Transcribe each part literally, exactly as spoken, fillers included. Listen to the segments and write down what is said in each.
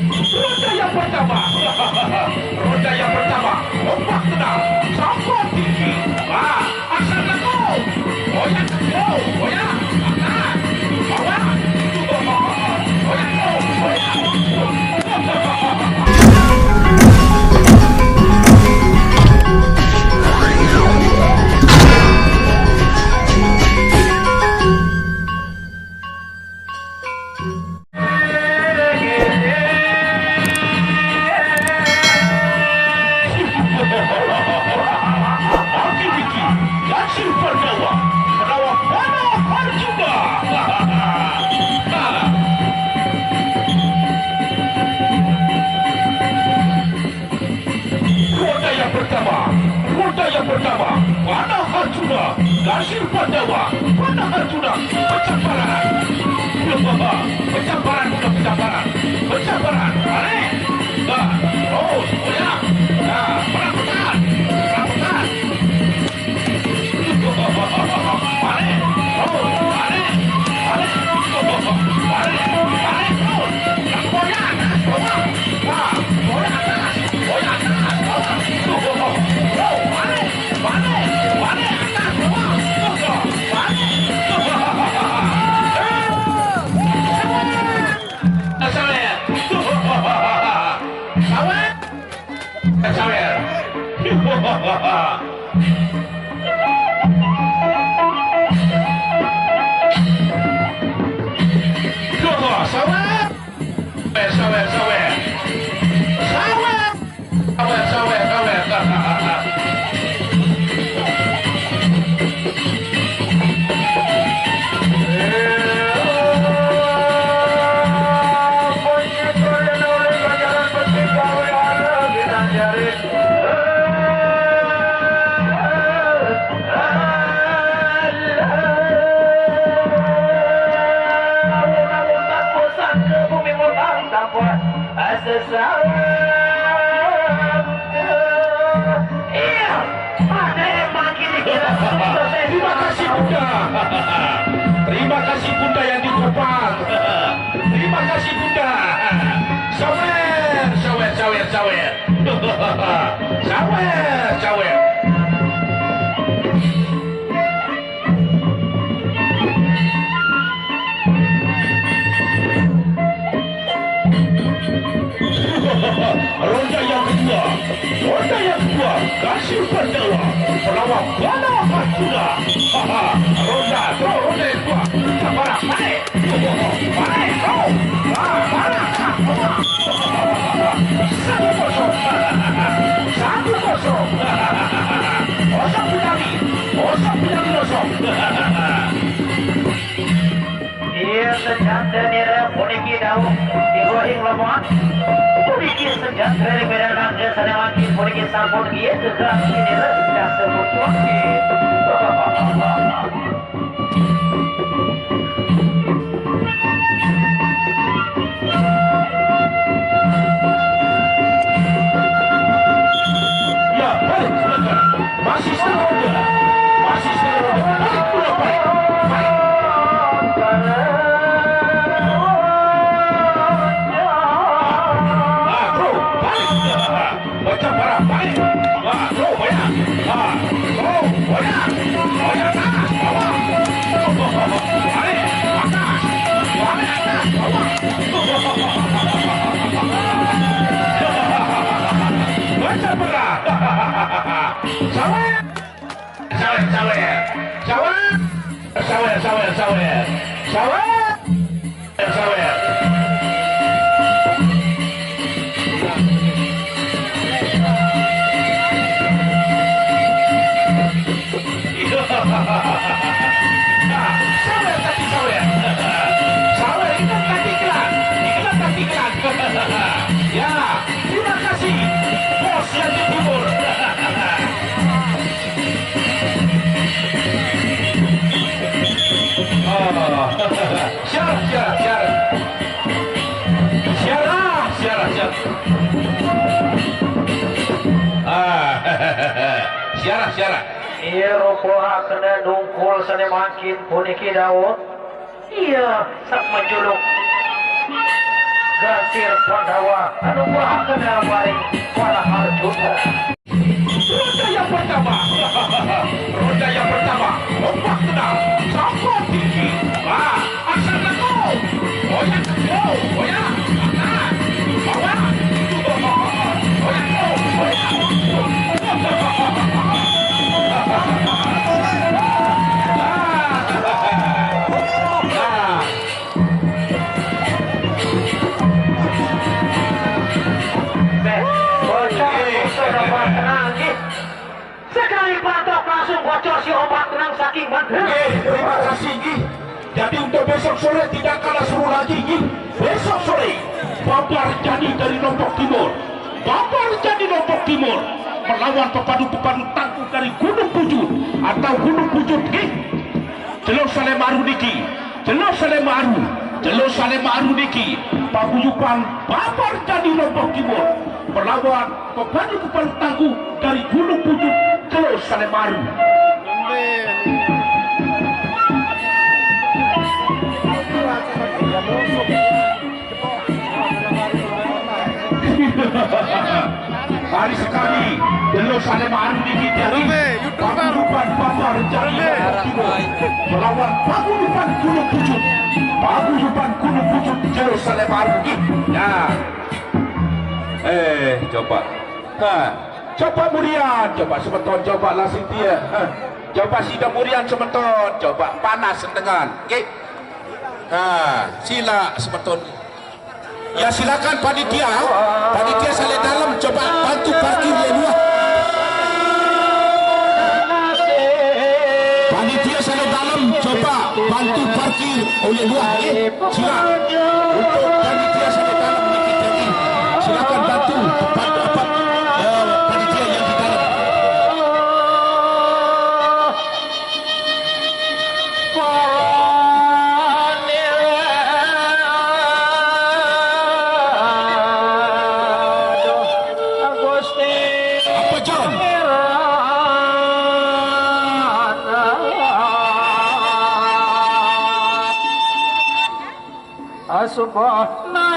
Ronde yang pertama. Ronde yang pertama. Ombak tenang. Campur tinggi. Ah, asal lagu. Goyang, go, goyang. Angkat. Bawah. Goyang, go, goyang. Aki-aki, Gajil Pandawa, Rawa Panah Arjuna. Ronde yang pertama, ronde yang pertama, Panah Arjuna, Gajil Pandawa, Panah Arjuna, pecamparan. Pecamparan, bukan pecamparan. Pecamparan, tarik. Nah, terus, goyang. Nah, perang pecahan. Perang pecahan. Tarik, terus, tarik, tarik. Tarik, tarik, terus. Goyang, goyang. Nah, goyang atas, goyang atas, goyang. Tarik, tarik, tarik, atas, bawah. Tarik. Sawer. Sawer. Sawer. Sawer. Sawer, sawer, sawer. Sawer. Sawer, sawer, sawer. Sesama. Iya, pada yang makin dikira. Terima kasih, Bunda. Terima kasih, Bunda yang di depan. Terima kasih, Bunda. Sawer, sawer, sawer, sawer. Sawer, sawer. Ronde yang kedua, ronde yang kedua, Gajil Pandawa, Rawa Panah Arjuna. Haha, ronde, terus ronde yang kedua, kita barang, tarik. Tarik, terus. Ah, barang, ah, ah. Satu kosong. Satu kosong. Kosong penari. Kosong penari kosong. Iya, sejak denira puniki dawuh, digohing lemah. Puniki sejak dari beda nangga sana lagi, puniki sampun iya gerak ini lah, tidak sebut wakil. Ya, balik, silakan. Masih setengah roda. Masih setengah roda. Balik, pulang, balik. Balik. Ah, bro, balik. Baca parah, balik. Ah, bro, banyak. Ah, bro, banyak. Banyak, atas, bawah. Balik, atas. Balik, atas, bawah. Baca parah. Sawer. Sawer, sawer. Sawer. Sawer, sawer, sawer. Sawer. Sawer. Nah, sawer tapi sawer. Sawer, ingat tadi kelas. Ingat tadi kelas. Ya, terima kasih. Bos yang di timur. Ah, siaran, siaran, siaran. Siaran, siaran, siaran. Ah, siaran, siaran. Iya, rupa kena dungkul sane makin puniki dawuh. Iya, sak menculuk. Gasir Pandawa anu bakal maring para Arjuna. Ronda yang pertama. Ronda yang pertama. Kompak tenang. Sambung tinggi. Ah, asal laku. Goyang, go, goyang. Angkat. Bawah. Goyang, go, goyang. Ah. Ah. Beh, bocah, bocah, udah tenang, gih. Sekali patok langsung bocor si obat tenang saking bantu. Oke, terima kasih, gih. Jadi untuk besok sore tidak kalah seru lagi, gih. Besok sore, Babar Jadi dari Lombok Timur. Babar Jadi Lombok Timur melawan pepadu-pepadu tangguh dari Gunung Bujut atau Gunung Bujut, gih. Jelo Salemaru niki, jelo Salemaru, jelo Salemaru niki, paguyuban Babar Jadi Lombok Timur melawan pepadu-pepadu tangguh dari Gunung Bujut, jelo Salemaru. Hari sekali, jelo Salemaru niki jadi paguyuban Babar Jadi Lombok Timur melawan paguyuban Gunung Bujut. Paguyuban Gunung Bujut, jelo Salemaru niki. Ya. Eh, coba. Nah, coba murian, coba semeton, coba lah sintia. Hah. Coba sida murian semeton, coba panas dengan. Oke. Nah, sila semeton. Ya, silakan panitia. Panitia sale dalem, coba bantu parkir ye luah. Panitia sale dalem, coba bantu parkir oleh luah, eh. Sila. Untuk panitia sale dalem niki, jadi silakan bantu tempat apa, eh, panitia yang di dalam. Apa, John? Asbahna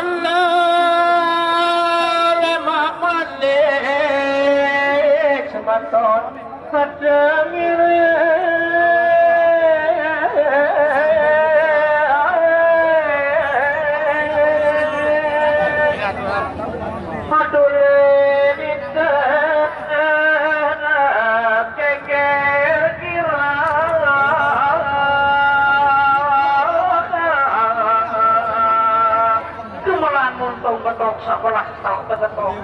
lima menit semeton. Gemelan muntung betok sekolah tak betok.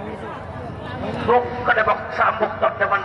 Buk kedebak sambuk tak demen.